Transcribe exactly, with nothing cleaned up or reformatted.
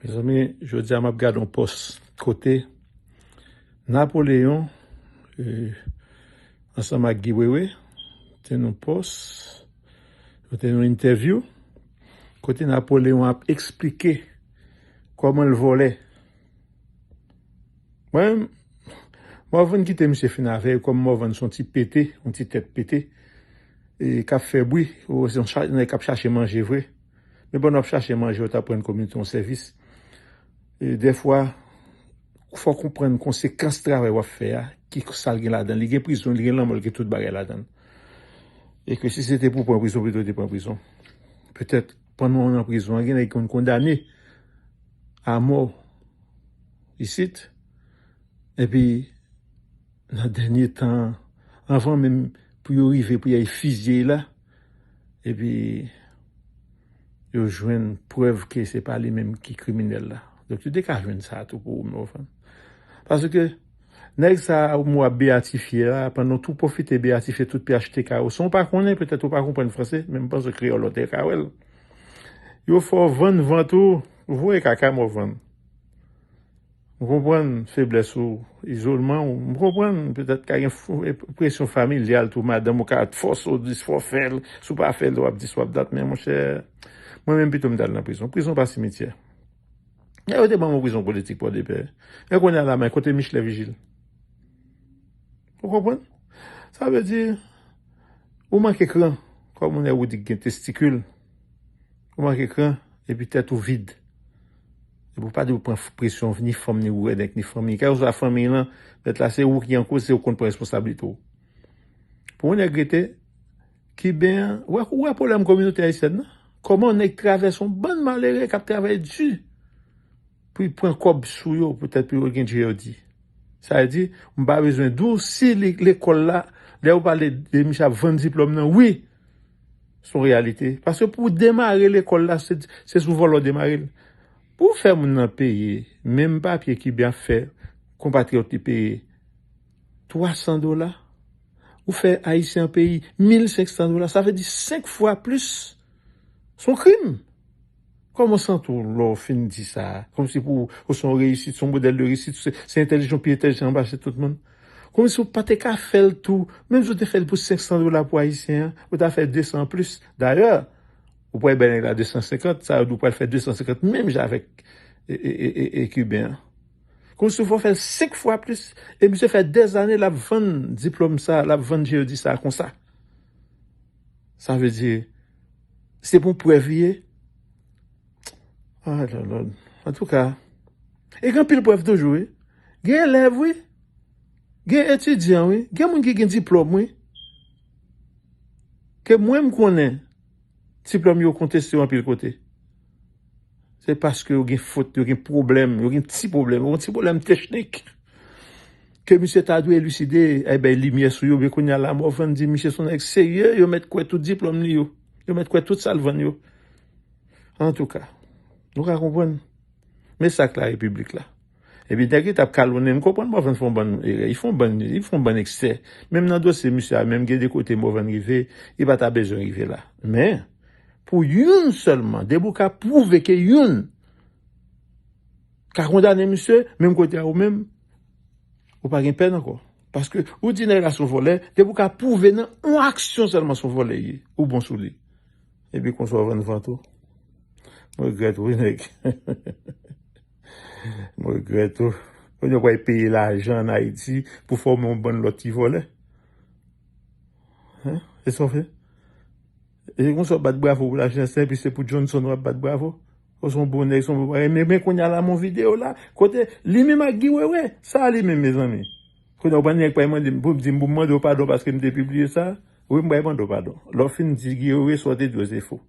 Mezanmi, jodi a m ap gade yon pòs kote Napoleyon, eh, ansanm ak Guy Wewe, te nan pòs, yo te nan entèvyou, kote Napoleyon ap eksplike kòman l vòlè. Mwen, Morvan kite misye fin avè l, kòm Morvan se yon ti pete, yon ti tèt pete, e k ap fè bri, ou se yon cha-, nèg k ap chache manje vre. Men pandan w ap chache manje, ou t ap rann kominote yon sèvis. E dèfwa, fò w konprann konsekans travay w ap fè a, ki sa l gen ladan l. Li gen prizon, li gen lanmò, li gen tout bagay ladan l. E ke si se te pou pran prizon, pito te pran prizon. Petèt, pandan w nan prizon an, gen nèg ki konn kondane a mò isit. Epi, nan dènye tan an, anvan menm pou yo rive pou y al fizye l la, epi yo jwenn prèv ke se pa li menm ki kriminèl la. Donk, yo te ka jwenn sa tou pou ou, Morvan. Paske, nèg sa a, ou ap beyatifye la, pandan w tou pwofite beyatifye tout P H T K yo, san w pa konnen, petèt ou pa konprann franse, men m panse kreyòl ou te ka wè l. Yo fè w vann vant ou, ou voye kaka, Morvan. M konprann feblès ou, izolman ou. M konprann petèt ka gen fo-, e, presyon familyal tou, madanm ou ka fòse w, di fò w fè l, si w pa fè l, w ap di sa w ap dat, men monchè, mwen menm pito m t al nan prizon. Prizon pa simityè. Nèg yo te ban m yon prizon politik Pòdepè. Men kounye a la, men kote Michelet Vigil? Ou konprann? Sa vle di, ou manke kran, kòm yon nèg ou di ki gen testikil. Ou manke kran, epi tèt ou vid. Epi ou pa dwe pran presyon ni fanm, ni rèdèk, ni fanmi. Kèlkeswa fanmi lan, mèt la, se ou ki an koz, se ou konn pran responsablite w. Pou yon nèg rete, Kiben an, ou wè, ou wè pwoblèm kominote ayisyèn nan? Kòman yon nèg travèse yon bann malere k ap travay di pou l pran kòb sou yo, poutèt pou yo gen J O D. Sa vle di, m pa bezwen di w si li lekòl la, lè ou pale de misye ap vann diplòm nan, wi, se yon reyalite. Paske pou w demare lekòl la, se, se sou vòlò w demare l. Pou w fè moun nan peye menm papye Kiben ap fè konpatriyòt li peye twa san dola, ou fè Ayisyen an peye mil senk san dola, sa vle di senk fwa plis. Se yon krim. Kòman w santi w lè w fin di sa a? Kòmsi pou ou se yon reyisit, se yon modèl de reyisit, se, se entèlijan pi entèlijan anba se tout moun. Kòmsi ou pa te ka fè l tou, menm si w te fè l pou senk san dola pou Ayisyen an, ou ta fè de san anplis. Dayè, ou pral bay nèg la de san senkant, sa vle di ou pral fè de san senkant menm jan avèk e, e, e, e, e Kiben an. Kòmsi w fè l senk fwa plis. E misye fè dèzane l ap vann diplòm sa, l ap vann J O D sa konsa. Sa vle di, se pou prèv li ye. Ah, Lòd, Lòd. Antouka, e gen anpil prèv toujou, wi. Gen elèv, wi. Gen etidyan, wi. Gen moun ki gen diplòm, wi. Ke mwen m konnen, diplòm yo konteste yo anpil kote. Se paske yo gen fot, yo gen pwoblèm, yo gen ti pwoblèm, yo gen ti pwoblèm teknik. Ke misye ta dwe eliside, ay bay limyè sou yo, men kounye a la, Morvan di misye se yon nèg serye, yo mèt kwè tout diplòm li yo. Yo mèt kwè tout sa l vann yo. Antouka, nou ka konprann. Men sa k larepiblik la. Epi nèg yo t ap kalonnen, m konprann Morvan fè yon bann erè, li fè yon bann, li fè yon bann eksè. Menm nan dosye misye a, menm gen de kote Morvan rive, li pa ta bezwen rive la. Men, pou youn sèlman, depi w ka pwouve ke youn ka kondane misye, menm kote a ou menm, ou pa gen pèn ankò. Paske ou di nèg la se yon vòlè, depi w ka pwouve nan yon aksyon sèlman se yon vòlè li ye, ou bon sou li. Epi konsa w vann vant ou. Mwen regrèt ou, wi, nèg. Mwen regrèt ou. Kounye a w pral peye lajan ann Ayiti pou fòme yon bann lòt ti vòlè. Hein? E sa w fè? E konsa w bat bravo pou lajinès la, epi se pou Johnson w ap bat bravo? Ou se yon bon nèg, se yon bon bagay. Men, men kounye a la, m wè yon videyo la, kote li menm ak Guy Wewe, sa li menm, mezanmi. Kounye a w pran nèg pral mande m, pou m di m, pou m mande w padon paske m te pibliye sa? Wi, m pral mande w padon. Lè w fin di Guy Wewe, sa w te di yo se fo.